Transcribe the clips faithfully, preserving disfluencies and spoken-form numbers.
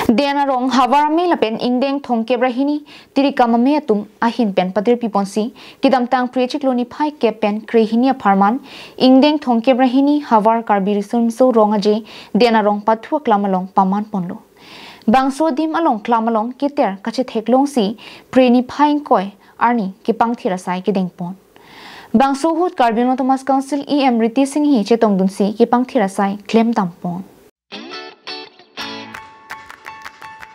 Den arong havar amei lapen ingdeng thomkep ra hini tirikam amei atum ahin pen patirpi ponsi kedamtang Phre chiklo niphai kep pen kre hini apharman ingdeng thomkep ra hini havar Karbi Riso Nimso Rong Aje Den arong pathu aklam along paman ponlo. Bangso adim along klam along keter kachetheklongsi Phre niphai ingkoi arni kepangthir asai kedeng pon. Bangso ahut Karbi Anglong Autonomous Council E M Riti Singhi chetongdunsi kepangthir asai klemdam pon.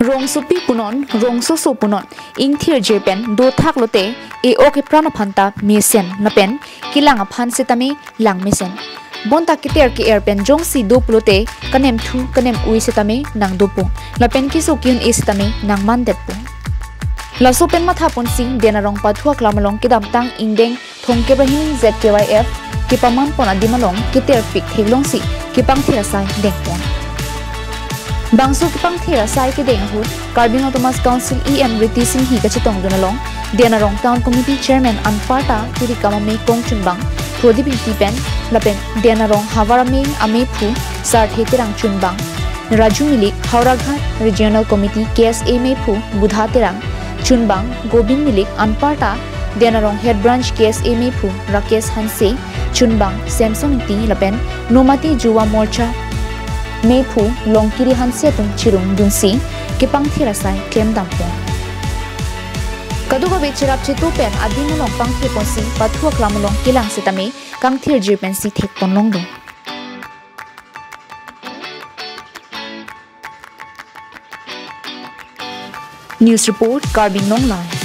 Rongsopi punon, rongsoso punon, ingthirjir pen dothak lote, e-ok epran aphan ta mesen lapen kelang aphan setame lang mesen. Bonta keter ke-er pen jongsi do pulote, kanemthu kanem-ui setame nangdopo, lapen keso ke-un-e setame nangmandetpo. Laso pen matha ponsi Den arong pathu aklam along kedamtang ingdeng thomkep ra hini Z K Y F kepaman pon adim along keterpik theklongsi kepangthir asai dengpon. Bangso kepangthir asai kedeng ahut Karbi Anglong Autonomous Council E M Riti Singhi kachetongdun along Den arong Town Committee Chairman anparta tirikam amei kongchunbang Prodip Ingti pen lapen Den arong havar amei ameiphu Sarthe Terang chunbang Raju Milik, Howraghat Regional Committee K S A meiphu Budha Terang chunbang Gobin Milik, anparta Den arong Head Branch K S A meiphu Rakesh Hanse chunbang Samson Ingti lapen Nomati Yuva Morcha meiphu Longkiri Hanse atum chirungdunsi kepangthir asai klemdam pon. Kadokave cherap cheto pen adim along pangthir ponsi pathu aklam along kelang setame kangthirjir pensi thekpon longlo. News report, Karbi Anglong Live.